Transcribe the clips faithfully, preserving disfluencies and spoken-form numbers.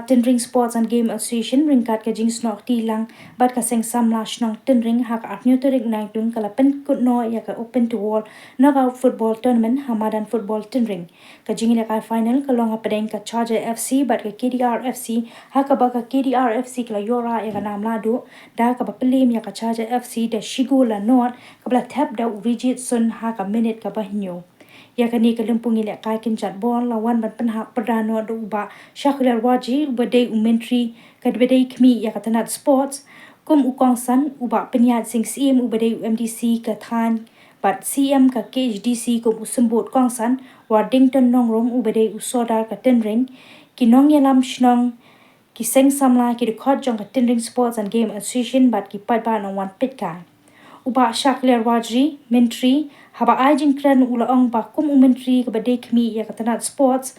Tynring Sports and Game Association ryngkat ka jingsnoh kti lang bad ka Seng Samla Shnong Tynring ha ka arphew tarik Naitung ka la pynkut noh ïa ka Open to All Knockout Football Tournament ha madan football Tynring. Ka jingïalehkai final ka long hapdeng ka Charger F C bad ka K D R F C, ha kaba ka K D R F C ka la ïoh rah ïa ka nam lahduh da kaba pynlem ïa ka Charger F C da shi gol la nod, kaba la thep da u Rijit Sun ha ka minit kaba hynñiew. Ïa kane ka lympung ïalehkai kynjat ball la wan ban pynhap pyrda noh da u Bah Shakliar Warji uba dei u Myntri kaba dei khmih ïa ka tnat sports, kum u kongsan u Bah Pynïaid Sing Syiem uba dei u M D C ka thaiñ bad C M ka K H D C kum u symbud kongsan, Wardington Nongrung uba dei u sordar ka Tynring, ki nongïalam shnong, ki seng samla, ki dkhot jong ka Tynring Sports and Game Association bad ki paidbah nongwan peitkai. U Bah Shakliar Warji, Myntri, haba ai jingkren u la ong ba kum u Myntri kaba dei khmih ïa ka tnat sports,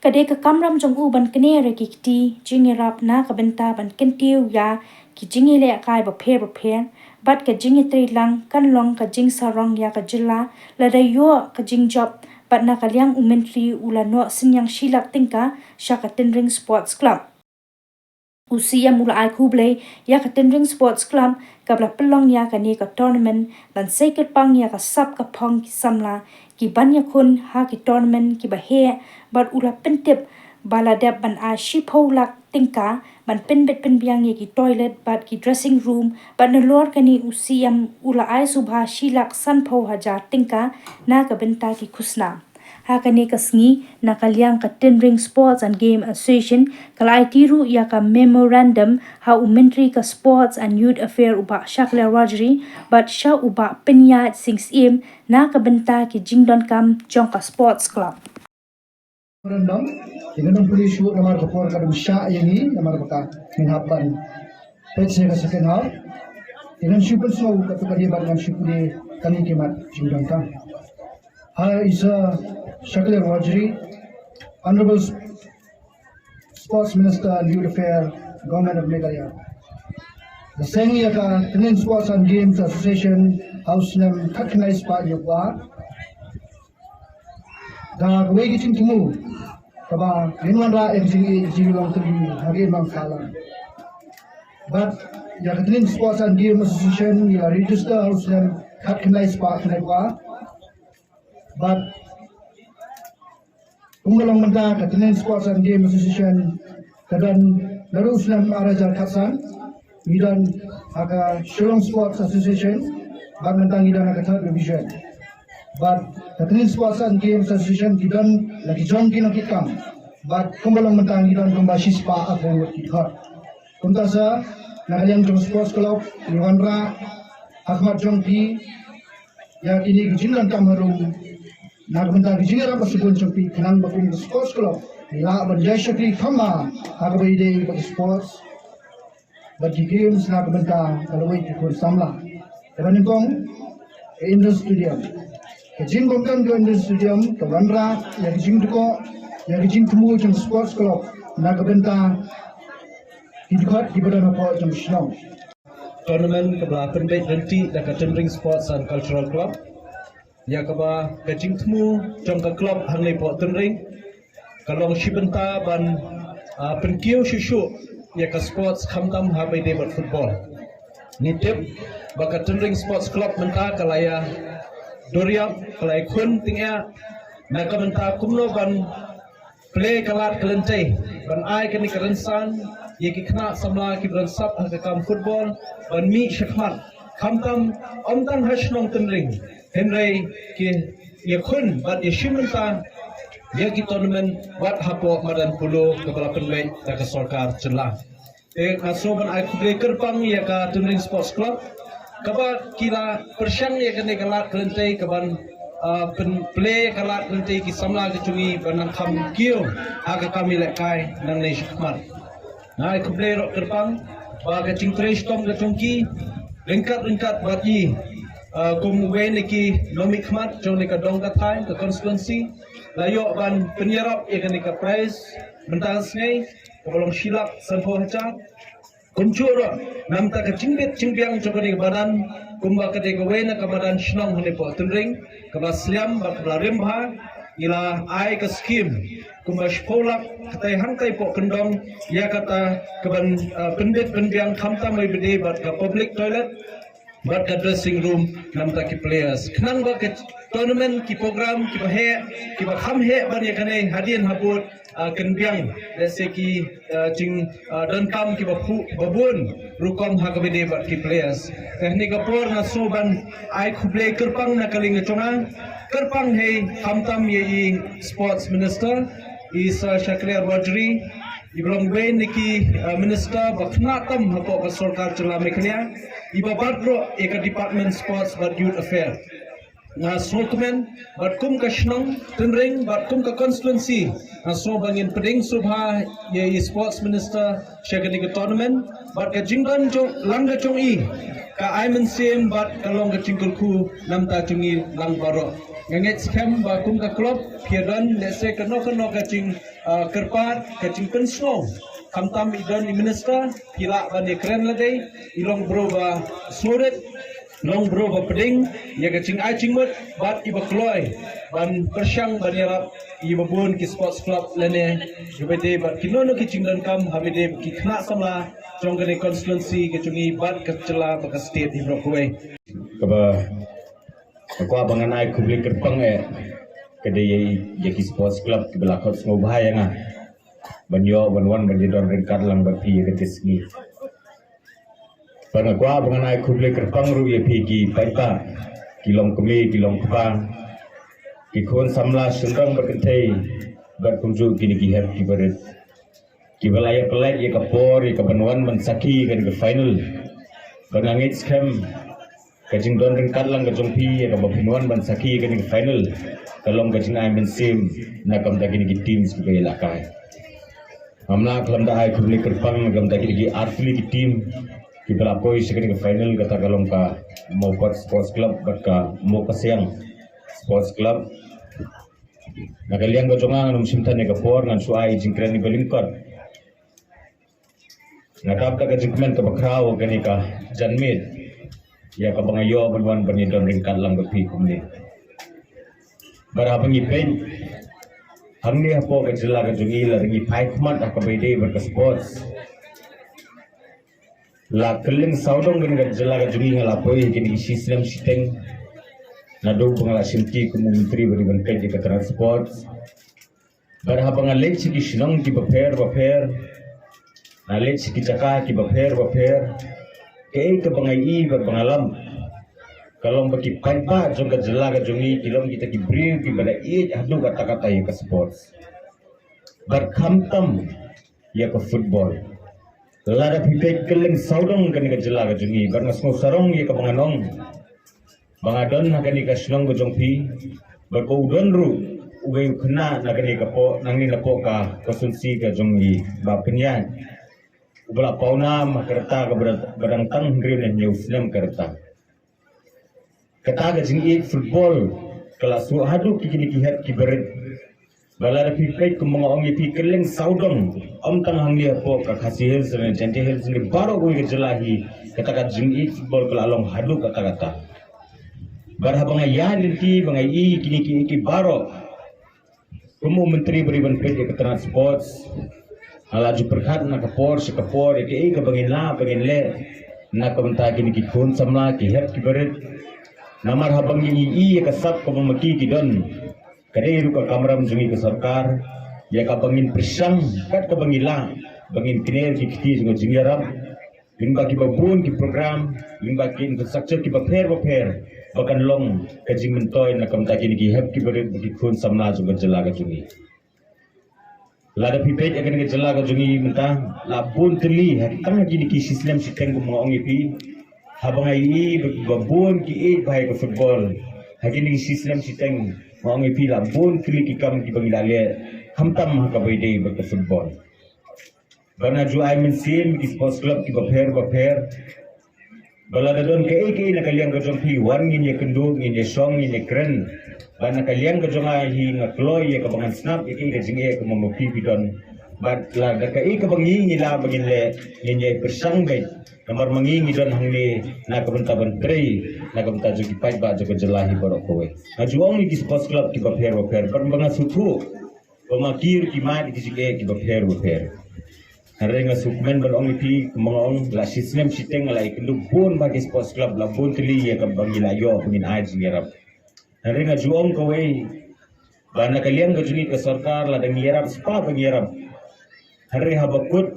ka dei ka kamram jong u ban kner ïa ki kti jingïarap na ka bynta ban kyntiew ïa ki jingïalehkai bapher bapher bad ka jingïatreilang kan long ka jingsarong ïa ka jylla lada ïoh ka jingjop, bad na ka liang u Myntri u la noh synñiang shi lak tyngka sha ka Tynring Sports Club. U C M u la ai khublei ïa ka Tynring Sports Club kaba la pynlong ïa kane ka tournament ban sei kyrpang ïa ka sap ka phong ki samla kiban ïakhun ha ki tournament kiba heh, bad u la pyntip ba la dep ban ai shiphew lak tyngka ban pynbeit pynbiang ïa ki toilet bad ki dressing room, bad nalor kane u C M u la ai sngewbha shi lak sanphew hajar tyngka na ka bynta ki khusnam. Ha kane ka sngi, na ka liang ka Tynring Sports and Game Association ka la aiti ruh ïa ka memorandum ha u Myntri ka Sports and Youth Affair u Bah Shakliar Warji bad sha u Bah Pynïaid Sing Syiem na ka bynta ki jingdonkam jong ka Sports Club. Memorandum, ïa ka nongpule shuh namar ka por ka dum shah ïa ngi namar ba ka ngin hap ban peit sha ka second half. Ïa ngan shu pynsngew katto katne bad ngan shu pule kane ki mat jingdonkam. Hi, isa Shakliar Warji, Honorable Sports Minister and Youth Affairs, Government of Meghalaya. La seng ïa ka Tynring Sports and Games Association ha u snem khatkhyndai spah hynñiewphew ar. Da kawei ka jingthmu kaba ngin wanrah ïa ka jingïeit jinglong tylli ha ka imlang sahlang. Bad ïa ka Tynring Sports and Games Association ngi la register ha u snem khatkhyndai spah khyndaiphew ar. Bad kumba long mynta ka Tynring Sports and Game Association ka don naduh u snem ar hajar khatsan, ngi don ha ka Shillong Sports Association, bad mynta ngi don ha ka third division. Bad ka Tynring Sports and Games Association ki don la ki jong ki nongkitkam. Bad kumba long mynta ngi don kumba shispah arphew ngut ki dkhot. Kumta sa, na ka liang jong sports club, ngi wanrah ha khmat jong phi ïa kine ki jingdonkam harum. Na ka bynta ki jingïarap ba sngewbha jong phi, khnang ba kum ka sports club ngi lah ban ïai shakri kham bha ha kaba ïadei bad ka sports bad ki games na ka bynta ka lawei ki khun samla. Kaba nyngkong, ka Indoor Stadium. Ka jingbym don ka Indoor Stadium ka wanrah ïa ka jingdkhoh, ïa ka jingthmu jong sports club na ka bynta ki dkhot kiba don hapoh jong ka shnong. Tournament kaba la pynbeit ryntih da ka Tynring Sports and Cultural Club, ïa kaba ka jingthmu jong ka club hangne hapoh Tynring ka long shi bynta ban, ah, pynkiew shuh shuh ïa ka sports khamtam ha kaba ïadei bad football. Ngi tip ba ka Tynring Sports Club mynta ka la ïa duriap, ka la ïa khun tyngeh na ka bynta kumno ban plie ka lad ka lynti ban ai kane ka rynsan ïa ki khynnah samla kiba don sap ha ka kam football ban mih shakhmat, khamtam ym tang ha shnong Tynring, hynrei ki ïakhun bad ïashim bynta ïa ki tournament wat hapoh madan polo kaba la pynbeit da ka sorkar jylla. Te nga sngew ban ai khublei kyrpang ïa ka Tynring Sports Club kaba ki la pyrshang ïa kane ka lad ka lynti kaban, ah, pyn-, plie ka lad ka lynti ki samla ki jong ngi ban nang kham kiew ha ka kam ïalehkai nangne shakhmat. Nga ai khublei ruh kyrpang ba ka jingtrei shitom ka jong ki ryngkat ryngkat bad ngi, ah, kum uwei na ki nongmihkhmat jong kane ka dong ka thaiñ ka constituency la ïoh ban pynïarap ïa kane ka prize mynta ka sngi kaba long shi lak sanphew hajar. Kumjuh ruh na ka bynta ka jingbit jingbiang jong kane ka madan, kumba ka dei kawei na ka madan shnong hangne hapoh Tynring kaba sliam bad kaba la rim bha, ngi la ai ka skim kumba shiphew lak, katai hangtai poh kyndong, ïa kata ka ban, ah, pynbit pynbiang khamtam ïa ba dei bad ka public toilet bad ka dressing room namar ki players. Khnang ba ka tournament, ki program kiba heh, kiba kham heh ban ïa kane hadien habud, ah, kan biang, lehse ki, ah, jing, ah, donkam kiba phuh ba bun rukom ha kaba dei bad ki players. Te ha kane ka por nga sngew ban ai khublei kyrpang na ka liang jong nga, kyrpang hi khamtam ïa i Sports Minister, i Sir Shakliar Warjri, iba long uwei na ki, ah, minister ba khynnah tam hapoh ka sorkar jylla Meghalaya, iba bat ruh ïa ka Department Sports bad Youth Affair. Nga sngewkmen bad kum ka shnong Tynring bad kum ka constituency, nga sngew ba ngin pdiang sngewbha ïa i Sports Minister sha kane ka tournament, bad ka jingdon jong, lang ka jong i ka ai mynsiem bad ka long ka jingkyrkhu namar jong ngi lang baroh. Nga ngeit skhem ba kum ka club phi ïa don, lehse kano kano ka jing, ah, kyrpad, ka jingpynsngew, khamtam i don i minister, phi lah ban ïa kren lade. I long briew ba sngewrit, long briew ba pdiang ïa ka jingai jingmut bad iba kloi ban pyrshang ban ïarap ïa ba bun ki sports club lane ïa ba dei bad kino kino ki jingdonkam ha ba dei ki khynnah samla jong kane constituency ka jong ngi bad ka jylla bad ka state hi baroh kawei. Kaba nga kwah ba ngan ai khublei kyrpang eh ka dei ïa, ïa ki sports club kiba la khot sngewbha ïa nga ban ïoh ban wan ban ïadon ryngkat lang bad phi ïa kata ka sngi. Bad nga kwah ba ngan ai khublei kyrpang ruh ïa phi ki paidbah, ki long kmie, ki long kpa, ki khun samla shynrang bad kynthei, bad kumjuh kine ki hep ki barit, kiba la ïa pynlait ïa ka por ïa ka ban wan ban sakhi ïa kane ka final. Bad nga ngeit skhem ka jingdon ryngkat lang ka jong phi ïa kaba phin wan ban sakhi ïa kane ka final ka long ka jingai mynsiem na ka bynta kine ki teams kiba ïalehkai. Ngam lah khlem da ai khublei kyrpang na ka bynta kine ki artylli ki team kiba la poi sha kane ka final, kata ka long ka Mawkot Sports Club bad ka Mawkasiang Sports Club. Na ka liang ka jong nga, ngan ym shim than ïa ka por, ngan shu ai jingkren iba lyngkot. Nga dap da ka jingkmen kaba khraw kane ka janmiet ïa kaba nga ïoh ban wan ban ïadon ryngkat lang bad phi kumne. Bad haba ngi peit hangne hapoh ka jylla ka jong ngi, lada ngi phai khmat ha kaba ïadei bad ka sports, la kylleng sawdong kane ka jylla ka jong ngi nga la poi kine ki shisnem shiteng, naduh ba nga la shimti kum u myntri ba dei ban peit ïa ka tnat sports. Bad haba nga leit sha ki shnong kiba pher ba pher, nga leit sha ki jaka kiba pher ba pher, kaei kaba nga ïohi bad ba nga lam ka long ba ki paidbah jong ka jylla ka jong ngi ki long kita ki briew kiba la ïeit haduh katta katta ïa ka sports. Bad khamtam ïa ka football. Lada phi peit kylleng sawdong kane ka jylla ka jong ngi, bad nga sngew sarong ïa kaba ngan ong ba nga don ha kane ka shnong ka jong phi, bad ko u don ruh uwei u khynnah na kane ka poh, nangne na poh ka constituency ka jong ngi, Bah Pynïaid, uba la pawnam ha ka rta kaba dang tang hynriew ne hynñiew snem ka rta. Kata ka jingïeit football ka la shu haduh ki kine ki hep ki barit. Ba lada phi peit kumba nga ong ïa phi kylleng sawdong, ym tang hangne hapoh ka Khasi Hills ne Jaintia Hills ne baroh kawei ka jylla hi, kata ka jingïeit football ka la long haduh katta katta. Bad haba nga ïaid lynti ba nga ïohi kine kiei kiei baroh, kum u myntri ba dei ban peit ïa ka tnat sports, nga la ju pyrkhat na ka por sha ka por ïa kaei kaba ngin lah ba ngin leh na ka bynta kine ki khun samla ki hep ki barit. Namar haba ngi ïohi ïa ka sap kaba ma ki ki don, ka dei ruh ka kamram jong ngi ka sorkar ïa kaba ngin pyrshang kat kaba ngi lah ba ngin kner ki kti jong ka jingïarap, lyngba kiba bun ki program, lyngba ki infrastructure kiba pher ba pher, ba kan long ka jingmyntoi na ka bynta kine ki hep ki barit bad ki khun samla jong ka jylla ka jong ngi. Lada phi peit ïa kane ka jylla ka jong ngi mynta, la bun tylli, ha tang ha kine ki shisnem shiteng kumba nga ong ïa phi, haba nga ïohi ba bun ki ïeit bha ïa ka football ha kine ki shisnem shiteng, nga ong ïa phi la bun tylli ki kam kiba ngi la leh khamtam ha kaba ïadei bad ka football. Bad nga ju ai mynsiem ki sports club kiba pher ba pher, ba lada don kaei kaei na ka liang ka jong phi, wan ngin ïa kynduh, ngin ïa shong, ngin ïa kren. Bad na ka liang ka jong nga hi, nga kloi ïa kaba ngan sngap ïa kaei ka jingeh kaba ma phi phi don. Bad lada kaei kaba ngi ngi lah ba ngin leh, ngin ïa pyrshang beit. Namar ma ngi ngi don hangne na ka bynta ban trei na ka bynta jong ki paidbah jong ka jylla hi baroh kawei. Nga ju ong ïa ki sports club kiba pher ba pher, bad ba nga sngewthuh ba ma ki ruh ki mad ki jingeh kiba pher ba pher. Hynrei nga sngewkmen ban ong ïa phi, kumba nga ong, la shi snem shiteng la ïakynduh bun bha ki sports club, la bun tylli ïa kaba ngi la ïoh ba ngin ai jingïarap. Hynrei nga ju ong kawei, ba na ka liang ka jong ngi ka sorkar, lada ngi ïarap, spah ba ngi ïarap, hynrei haba kut,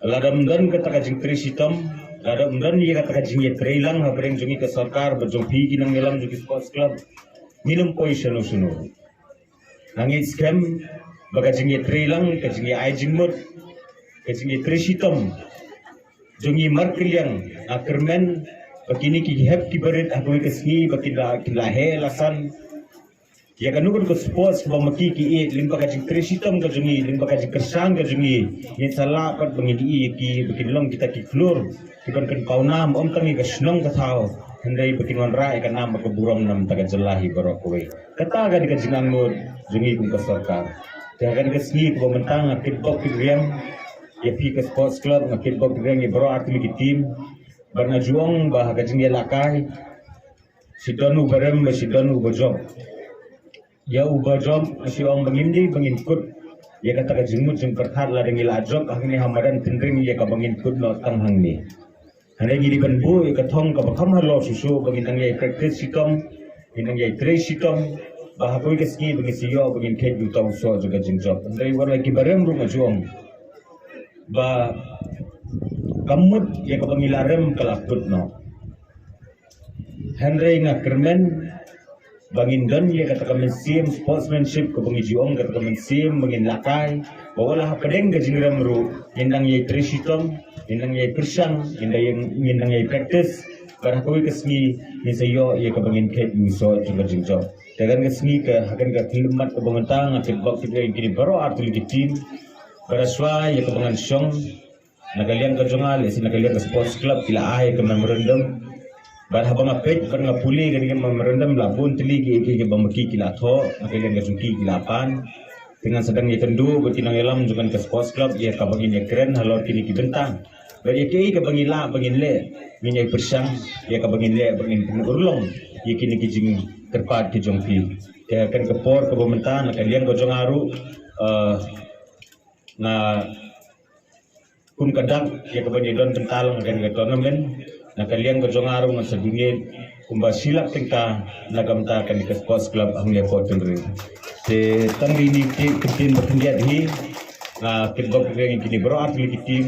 lada ym don kata ka jingtrei shitom, lada ym don ïa kata ka jingïatreilang hapdeng jong ngi ka sorkar bad jong phi ki nongïalam jong ki sports club, ngin ym poi shano shano. Nga ngeit skhem ba ka jingïatreilang, ka jingïa-ai jingmut, ka jingïatrei shitom jong ngi markylliang, nga kyrmen ba kine ki hep ki barit ha kawei ka sngi ba kin la, kin la heh la san ïa kano kano ka sports ba ma ki ki ïeit, lyngba ka jingtrei shitom ka jong ngi, lyngba ka jingkyrshan ka jong ngi, ngin sa lah pat ba ngin ïohi ïa ki ba kin long kita ki khlur kiban pynpaw nam ym tang ïa ka shnong ka thaw, hynrei ba kin wanrah ïa ka nam bad ka burom na ka bynta ka jylla hi baroh kawei. Kata ka dei ka jingangnud jong ngi kum ka sorkar. Te ha kane ka sngi kaba mynta nga kitbok kitrwiang ïa phi ka sports club, nga kitbok kitrwiang ïa baroh artylli ki team. Bad nga ju ong ba ha ka jingïalehkai, shi don uba rem bad shi don uba jop. Ïa uba jop, shi ong ba ngim dei ba ngin kut ïa kata ka jingmut jingpyrkhat lada ngi la jop hangne ha madan tynring ïa kaba ngin kut noh tang hangne. Hynrei ngi dei ban buh ïa ka thong kaba kham halor shuh shuh ba ngin nang ïai practice shitom, ngin nang ïai trei shitom, ba ha kawei ka sngi ba ngin sa ïoh ba ngin kheit ïa uta u soh jong ka jingjop. Hynrei wat la kiba rem ruh nga ju ong ba ka mut ïa kaba ngi la rem ka la kut noh. Hynrei nga kyrmen ba ngin don ïa kata ka mynsiem sportsmanship kaba ngi ju ong, kata ka mynsiem ba ngin lehkai, ba wat la hapdeng ka jingrem ruh ngin nang ïai trei shitom, ngin nang ïai pyrshang, ngin nang ïai, ngin nang ïai practice. Bad ha kawei ka sngi ngin sa ïoh ïa kaba ngin kheit ïa u soh jong ka jingjop. Te ha kane ka sngi, ka ha kane ka khyllipmat kaba mynta, nga kitbok kitrwiang ïa kine baroh artylli ki team. Bad shuwa ïa kaba ngan shong, na ka liang ka jong nga, lehse na ka liang ka sports club ki la ai ka memorandum. Bad haba nga peit bad nga pule kane ka memorandum, la bun tylli kiei kiei kiba ma ki ki la thoh, na ka liang ka jong ki ki la pan. Te ngan sa dang ïakynduh bad ki nongïalam jong kane ka sports club ïa kaba ngin ïakren halor kine ki bynta. Bad ïa kiei kaba ngi lah ba ngin leh, ngin ïai pyrshang ïa kaba ngin leh ba ngin pynurlong ïa kine ki jingkyrpad ki jong phi. Te ha kane ka por kaba mynta, na ka liang ka jong nga ruh, eh, nga kum ka dak ïa kaban ïadon bynta lang ha kane ka tournament, na ka liang ka jong nga ruh ngan sa donate kumba shi lak tyngka na ka bynta kane ka sports club hangne hapoh Tynring. Te tang ine i kyntien ba khyndiat hi, nga kitbok kitrwiang ïa kine baroh artylli ki team,